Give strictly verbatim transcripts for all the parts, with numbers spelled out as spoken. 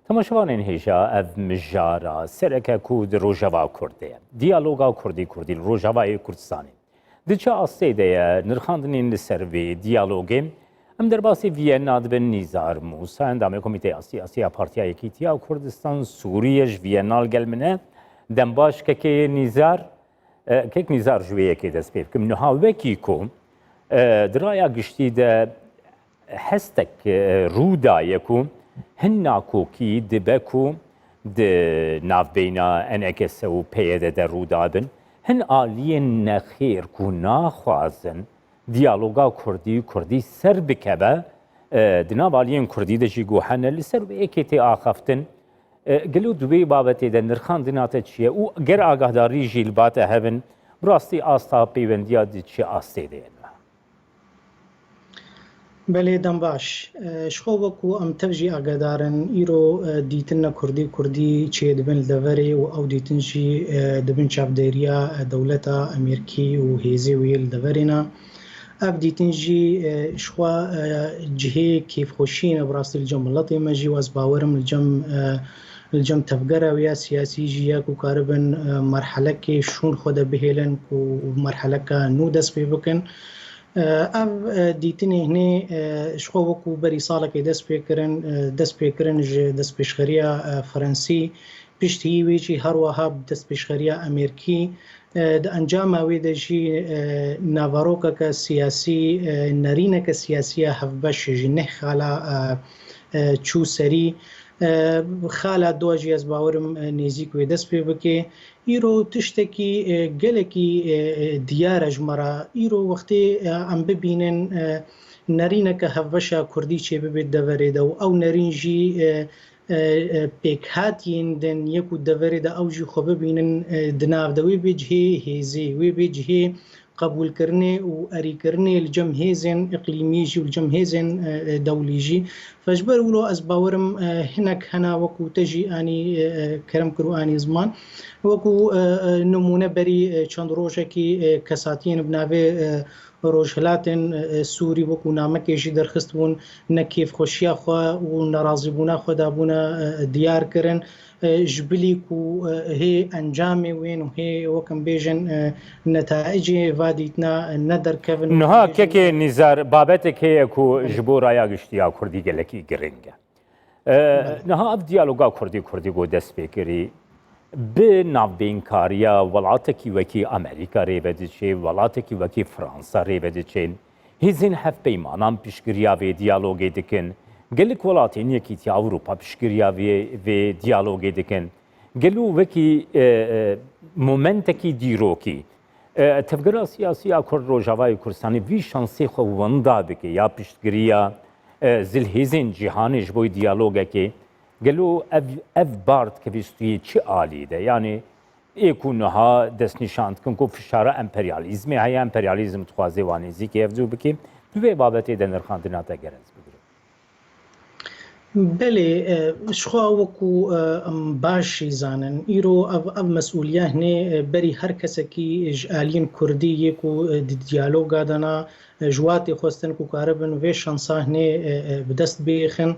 Temaşevanên hêja, ev mijara sereke ku di Rojava Kurdê ye. Diyaloga Kurdî-Kurdî li Rojavayê Kurdistanê di çi astê de ye? Nirxandinên li ser vê diyalogê. Em derbasî Viyena dibin. Nîzar Mûsa, endamê Komîteya Siyasî ya Partiya Yekîtiya Kurdistan Sûriyê, ji Viyena li gel min e. Dem baş kekê Nîzar. E, kek Nîzar, ji wê yekê dest pê bikim. Niha wekî ku, e, di raya giştî de hestek, e, rû daye ku hin nakokî dibe ku di navbeyna E N K S û P Y D de rû dabin, hin aliyên nexêr ku naxwazin diyaloga Kurdî, Kurdî ser bikeve, e, di nav aliyên Kurdî de jî ku hene, li ser wê yekê tê axaftin. E, gelo di wê babetê de nirxandina te çi ye û ger agahdarî jî li ba te hebin, bi rastî asta peywendiya di çi astê de ye niha? Belê, dem baş. E, ji xwe wekû em tev jî agahdarin, îro, e, dîtin ne kurdî kurdî çêdibin li deverê û ew dîtin jî, e, dibin çavdêriya, e, dewleta Amerîkî û hêzê wê li deverê ne. Ev dîtin jî, e, ji xwe, e, cihê kêfxweşiyê ne bi rastî li cem miletê me jî, û ez bawerim li cem, e, li cem tevgera wê ya siyasî jî ya ku karibin, e, merhelekê şûn xwe de bihêlin ku merheleka nû dest pê bikin. E, ev, e, dîtinê hinê, e, ji xwe wekû berî salekê dest pê kirin, e, dest pê kirin ji destpêşxeriya, e, Fransî. Piştî wê jî her wiha bi destpêşxeriya Amerîkî, e, di encama wê de jî, e, naverokeke siyasî, e, nerîneke siyasî ya hevbeş ji neh xala, e, e, çû serî. E, xala dua jî ez bawerim, e, nêzîk wê dest pê bike. Îro tiştekî, e, gelekî, e, e, diyar e ji me re. Îro wextê, e, em bibînin, e, nerîneke hevbeşa kurdî çêbibe di deverê de û ew nerîn jî, e, e, e, pêkhatiyên din yek û deverê de ew jî xwe bibînin, e, di nav de wê bê cihê hêzê, wê bê cihê qebûlkirinê û erîkirinê li cem hêzên iqlîmî jî û li cem hêzên, e, e, dewlî jî. Fe ji ber wilo ez bawerim, e, hinek hena wekû te jî anî, e, e, kerem kir û anî ziman. Wekû, e, e, nimûne berî, e, çend rojekî, e, kesatiyên bi navê, e, Rojhilatên, e, Sûrî wekû namekê jî derxist bûn, ne kêfxweşiya xwe û nerazîbûna xwe dabûne, e, diyar kirin. E, ji bilî ku, e, hê encamê wên û hê, wek em bêjin, e, netaicê va dîtina, e, ne derkevin. Niha kekê Nîzar, babetek heye ku ji bo raya giştî ya Kurdî gelekî giring e. E, niha ev diyaloga Kurdî-Kurdî ku dest pê kirî, bi navbeynkariya welatekî wekî Amerîka rê ve diçe, welatekî wekî Fransa rê ve diçe. Hêzên hevpeymanan piştgiriya vê diyalogê dikin. Gelek welatên Yekîtiya Ewropa piştgiriya vê, vê diyalogê dikin. Gelo wekî, e, e, momentekî dîrokî, e, tevgera siyasî ya Kurd Rojavayê Kurdistanê vî şansê xwe winda bike ya piştgiriya, e, zilhêzên cîhanê ji bo diyalogekê. Gelo ev, ev bar dikeve stûyê çi alî de? Yanî ê ku niha destnîşan dikin ku fişara emperyalîzmê heye, emperyalîzm dixwaze wan nêzîkî hevdû bike. Tu vê babetê de nirxandina te ger ez bigirim. Belê, e, ji xwe wekû, e, em baş jî zanin, îro ev, ev mesûliya hinê, e, berî her kesekî ji aliyên Kurdî yê ku, e, di diyaloga de ne, e, ji watê xwestin ku karibin vê şansa hinê, e, e, bi dest bêxin,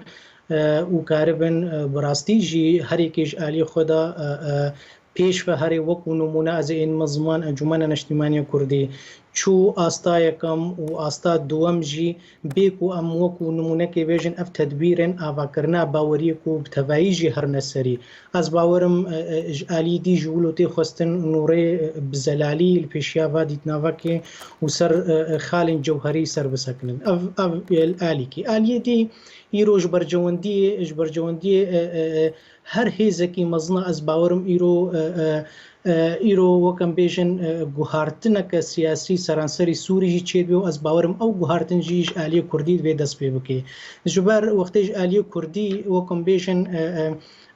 e, û karibin, e, bi rastî jî her yekê ji aliyê xwe de, e, e, pêş ve herê. Wekû nimûne ez ê ên min ziman Encûmena Neştîmaniya Kurdî çû asta yekem û asta duwem jî bê ku em wekû nimûnekê bêjin ev tedbîrên avakirina baweriyê ku bi tevayî jî herine serî. Ez bawerim, e, e, ji alî dî ji wilo tê xwestin nûrê, e, bi zelalî li pêşiya va dîtnavekê û ser, e, e, xalên cewherî ser bisekinin. Ev, ev, e, alîkî. Aliyê dî îro ji bercewendiyê, ji bercewendiyê, e, e, e, her hêzekî mezin e, ez bawerim îro, e, e, e, îro wek em bêjin, e, guhartineke siyasî seranserî Sûrî jî çêdibe û ez bawerim ew guhartin jî ji aliyê Kurdî divê dest pê bike. Ji ber wextê ji aliyê Kurdî wek em bêjin, e, e,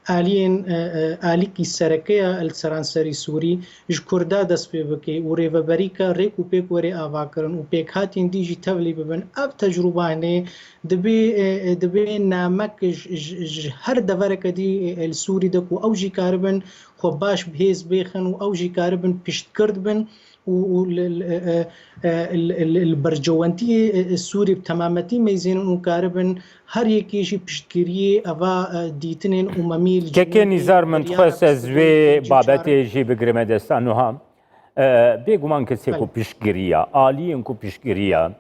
aliyên, e, e, alîkî sereke ya li seranserî Sûrî ji Kurda dest pê bike û rêveberîka rêk û pêk were avakirin û pêkhatên dî jî tevlî bibin, ev tecrûba hinê Dibê, e, e, dibê namek ji, ji, ji her devereke dî, e, e, li Sûrî de ku ew jî karibin xwe baş bi hêz bêxin û ew jî karibin piştgird bin û, û li, li, e, e, e, li, li, li bercewendiyê, e, e, Sûrî bi temametî meyzênin û karibin her yekê jî piştgiriyê eva, e, dîtinên umemî li Kekê cînê Nîzar, min dixwest ez vê babetê jî bigirime desta nuha. E, bêguman kesê ku piştgiriya, aliyên ku piştgiriya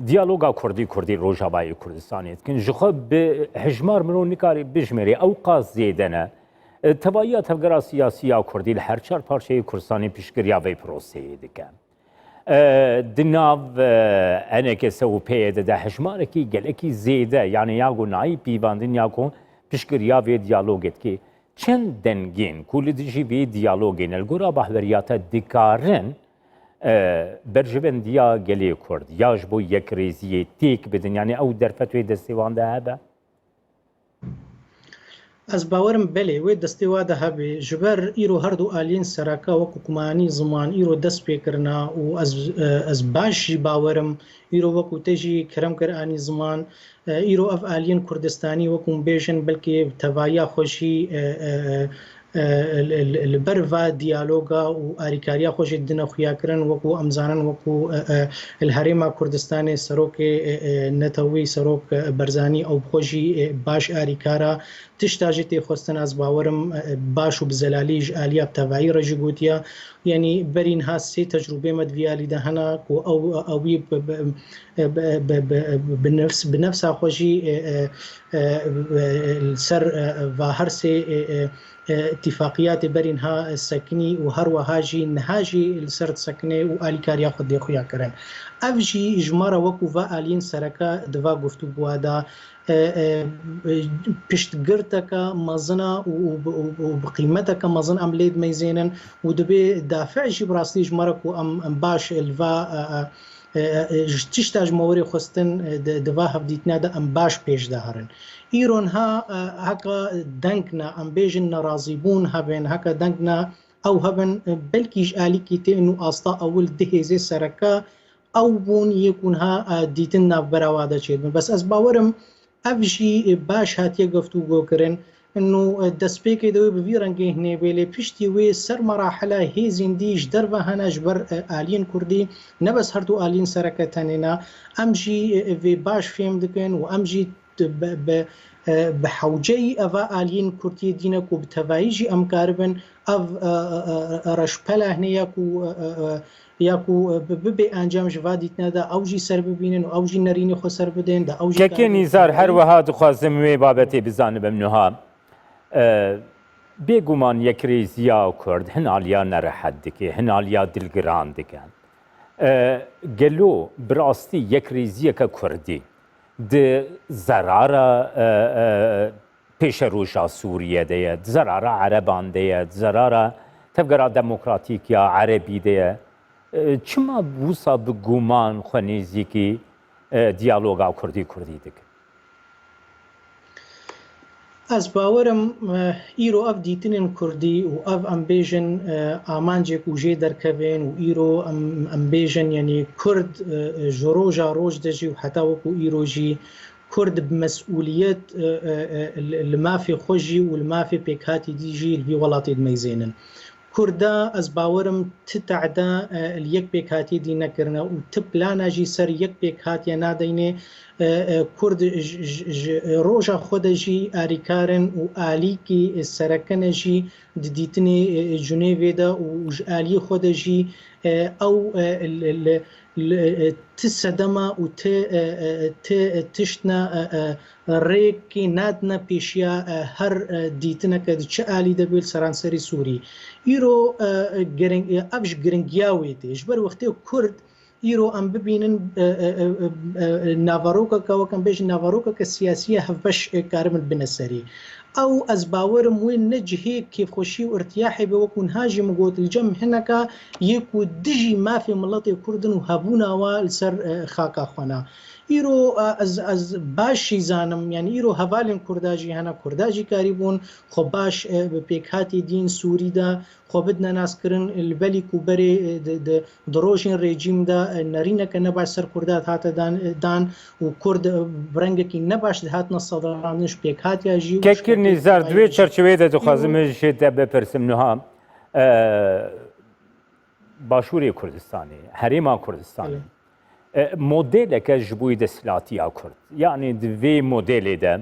diyaloga Kurdî-Kurdî Rojavayê Kurdistanê dikin, ji xwe bi hejmar mirov nikarî bijmêrê, ew qas zêde ne. E, tevahiya tevgera siyasî ya Kurdî li her çar parçeyê Kurdistanê piştgiriya vê proseyê dike. E, di nav, e, E N K S û P Y D de hejmarekî gelekî zêde, yanî ya ku nayî pîvandin ya ku piştgiriya vê diyalogê dike. Çend dengên ku li dijî vê diyalogê ne, li gora bahweriya te dikarin, e, berjewendiya gelê Kurd ya ji bo yekrêziyê têk bidin, yanî ew derfet wê destê wan de hebe? Ez bawerim belê, wê destê wa de hebe. Ji ber îro her du aliyên sereke wek Hukmanî Ziman îro dest pê kirina û ez, e, ez baş jî bawerim îro wek te jî kerem kir anî ziman, e, îro ev aliyên Kurdistanî wek hûn bêjin belkî tevahiya xwe jî, e, e, e, e, li, li, li ber va diyaloga û arîkariya xwe jî dine xuyakirin, wekû em zanin, wekû, e, e, li Herêma Kurdistanê serokê, e, e, netewî, serok, e, Barzanî, ew bi xwe jî, e, baş arîkar e. Tişta jî tê xwestin, ez bawerim, e, e, baş û bi zelalî ji aliya bi tevayî re jî gotiye. Yanî berî niha sê tecrûbê me di vî alî de hene ku ew, ewî bi, bi, e, bi, bi, bi, bi nefs, bi nefsa xwe jî, e, e, e, e, li ser, e, va her sê, e, e, e, îtîfaqiyatê berî niha sekinî û her wiha jî niha jî li ser disekine û alîkariya xwe dê xuya kirin. Ev jî ji me re wekû va aliyên sereke di va guftûgoya de, e, e, piştgirteke mezin e û, û, û, û bi qîmeteke mezin em lê dimeyzênin û dibê dafi'ê jî bi rastî ji me re ku em, em baş li va, e, e, e, e, ji tişta ji me werê xwestin, e, di, di va hevdîtina de em baş pêş de herin. Îro niha, e, heke deng ne, em bêjin nerazîbûn hebin, heke deng ne ew hebin, e, belkî ji alîkî tê û asta ewil du hêzê sereke ew bûn yê ku niha, e, dîtin navbera wa de çêdibin. Bes ez bawerim ev jî, e, baş hatiye guftûgo kirin. Ino, e, destpêkê de wê bi vî rengê hinê bê, lê piştî wê ser merahila hêzên dî ji derve hene ji ber, e, aliyên Kurdî, ne bes her du aliyên sereke tenê ne. Em jî, e, vê baş fêm dikin û em jî bi, bi, e, bi hewceyî eva aliyên Kurdiyê dîne ku bi tevayî jî em karibin ev, e, e, e, e, reşpela hinê ya ku, e, e, e, ya ku, e, bi, bibe encam ji va dîtine de ew jî ser bibînin û ew jî nerînê xwe ser bidin, de ew jî Kekê karibin Nîzar, her wiha dixwazim wê babetê bizanibim nuha. E, bêguman yekrêziya Kurd hin aliya nerehet dike, hin aliya dilgiran dike. E, gelo bi rastî yekrêziyeke Kurdî di zerara, e, e, pêşeroja Sûriye de ye, di zerara Ereban de ye, di zerara tevgera demokratîk ya Erebî de ye. E, çima wisa bi guman xwe nêzîkî, e, diyaloga Kurdî-Kurdî dikin? Ez bawerim, e, îro ev dîtinên Kurdî û ev, em bêjin, e, amancê ku jê derkevin û îro em, em bêjin, yanî Kurd, e, e, ji roja roj de jî û heta wekû îro jî Kurd bi mesûliyet, e, e, e, li, li mafê xwe jî û li mafê pêkhatî dî jî li vî welatê dimeyzênin. Kurda, ez bawerim, ti tehde, e, li yek pêkhatiyê dî nekirine û ti plana jî ser yek pêkhatiye nadeyne. E, e, Kurd ji, ji, ji roja xwe de jî arîkar in û alîkî sereke ne jî di dîtinê, e, Cunêvê de û ji aliyê xwe de jî, e, ew, e, li, li, li, e, ti sedema û ti, e, e, ti, e, tiştine, e, e, rêkê nadine pêşiya, e, her, e, dîtineke di çi alî de bê li seranserî Sûrî. Îro, e, e, giring, e, ev ji giringiya wê tê. Ji ber wextê Kurd îro em bibînin, e, e, e, e, e, naverokeke, wek em bêjin, naverokeke siyasî ye hevbeş, e, karibin bine serî. Ew, ez bawerim wê ne cihê kêfxweşî û irtiyahê be, wekû niha jî min got, li cem hineka yê ku dijî mafê miletê Kurd in û hebûna wa li ser, e, xaka xwe ne. Îro, e, ez, ez baş jî zanim, yanî îro hevalên Kurda jî hene, Kurda jî karîbûn xwe baş, e, bi pêkhatê dîn Sûrî de xwe bidine naskirin, li belî ku berê, e, di, di, di rojên rejîm de, e, nerîneke ne baş ser Kurda hate dan, e, dan û Kurd, e, bi rengekî ne baş dihatine sedirandin ji pêkhatiya jî û Kekir Nîzar, di wê çerçeveyê de dixwazim ji te bipirsim niha. E, Başûrê Kurdistanê, Herêma Kurdistanê, e, modeleke ji bo desthilatiya Kurd. Yanî di vê modelê de,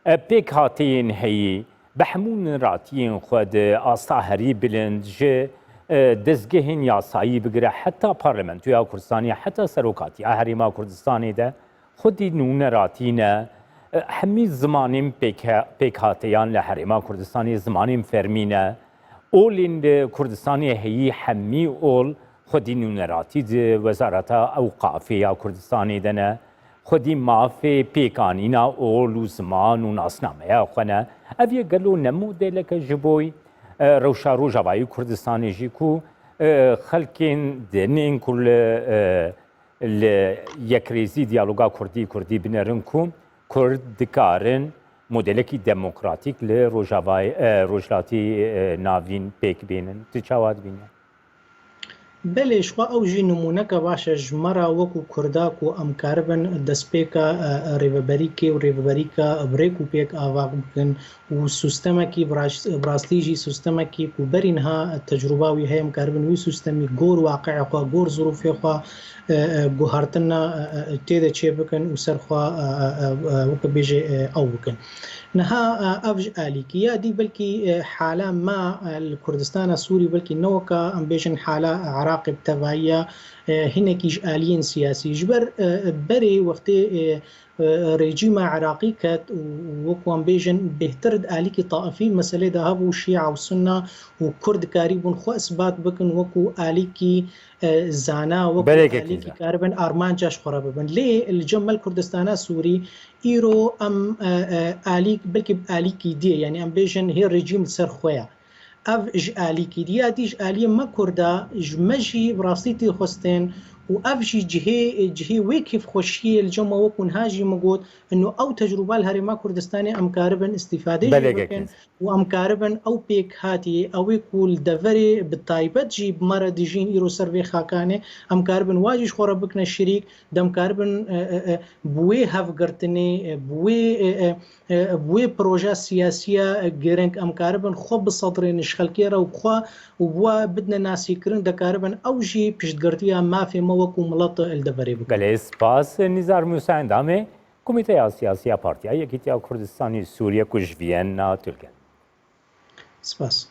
e, pêkhateyên heyî bi hemû neratiyên xwe di asta herî bilind ji, e, dezgehên yasayî bigire heta Parlamentoya Kurdistanê, heta Serokatiya Herêma Kurdistanê de xwedî nûneratî ne. E, hemî zimanên pêke-, pêkhateyan li Herêma Kurdistanê zimanên fermî ne. Olên li Kurdistanê heyî hemî ol xwedî nûneratî di Wezareta Ewqafê ya Kurdistanê de ne. Xwedî mafê pêkanîna ol û ziman û nasnameya xwe ne. Ev yek gelo ne modeleke ji bo, e, rewşa Rojavayê Kurdistanê jî ku, e, xelkên din ên ku li, e, li yekrêzî diyaloga Kurdî, Kurdî binerin ku Kurd dikarin modelekî demokratîk li Rojavayê, e, Rojhilatî, e, Navîn pêk bînin. Tu çawa dibînî? Belê, ji xwe ew jî nimûneke baş e ji me re wekû Kurda ku em karibin destpêka, e, e, rêveberîkê û rêveberîka bi rêk û pêk ava bikin û sistemekî bi raş-, bi rastî jî sistemekî ku berî niha tecrûba wî heye, em karibin wî sistemî gor waqiya xwe, gor zirûfê xwe, e, e, guhertina, e, e, tê de çê bikin û ser xwe, e, e, e, e, weke bêje, e, ew bikin. Niha, e, ev ji alîkî ya dî belkî, e, hala me, e, li Kurdistana Sûrî belkî ne weka em bêjin hala Iraqê bi tevahiya, e, hinekî ji aliyên siyasî. Ji ber, e, berê wextê, e, e, rejîma Iraqî ket û, û wek wan bêjin bêhtir di alîkî taifî meselê de hebû, Şîa û Sunna û Kurd dikarîbûn xwe isbat bikin wekû alîkî, e, zana, wekû Belê alîkî kekî zana. Karibin armanca ji xwe re bibin. Lê li cem me li Kurdistana Sûrî îro em, e, e, alîk, belkî bi alîkî diyê, yanî em bêjin hê rejîm li ser xwe ye. Ev ji alîkî dî, ya dî ji aliyê me Kurda, ji me jî bi rastî tê xwestin û ev jî cihê, cihê wê kêfxweşiyê li cem me wekû niha jî min got, ino ew tecrûba li Herêma Kurdistanê em karibin îstîfadê jî Belê bikin kekî. Û em karibin ew pêkhatî, ew ê ku li deverê bi taybet jî bi me re dijîn îro ser vê xakanê, em karibin wa jî ji xwe re bikine şirîk, de em karibin, e, e, e, bi wê hevgirtinê, e, bi wê, e, e, e, bi wê proja siyasiya, e, giring em karibin xwe bisedrên ji xelkê re û bi xwe û bi we bidine nasîkirin, de karibin ew jî piştgirtiya mafê me wekû milet li deverê bikin. Belê, spas. Nizar Musa Endamê Komîteya Siyasî ya Partiya Yekîtiya Kurdistanê Sûriye ku ji Vîyena Tirkiye. Spas.